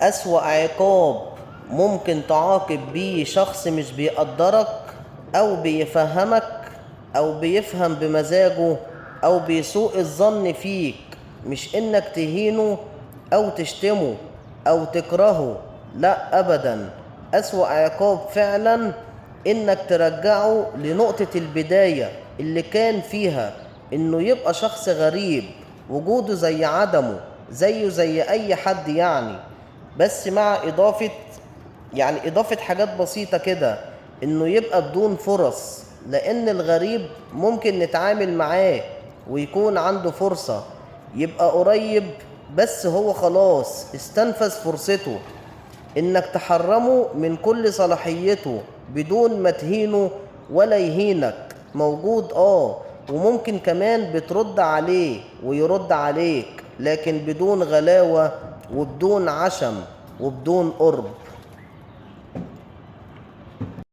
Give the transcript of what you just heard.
أسوأ عقاب ممكن تعاقب بيه شخص مش بيقدرك أو بيفهمك أو بيفهم بمزاجه أو بيسوء الظن فيك، مش إنك تهينه أو تشتمه أو تكرهه، لا أبدا. أسوأ عقاب فعلا إنك ترجعه لنقطة البداية اللي كان فيها، إنه يبقى شخص غريب، وجوده زي عدمه، زيه زي أي حد يعني، بس مع إضافة، يعني إضافة حاجات بسيطة كده، إنه يبقى بدون فرص، لأن الغريب ممكن نتعامل معاه ويكون عنده فرصة يبقى قريب، بس هو خلاص استنفذ فرصته. إنك تحرمه من كل صلاحيته بدون ما تهينه ولا يهينك، موجود وممكن كمان بترد عليه ويرد عليك، لكن بدون غلاوة وبدون عشم وبدون قرب.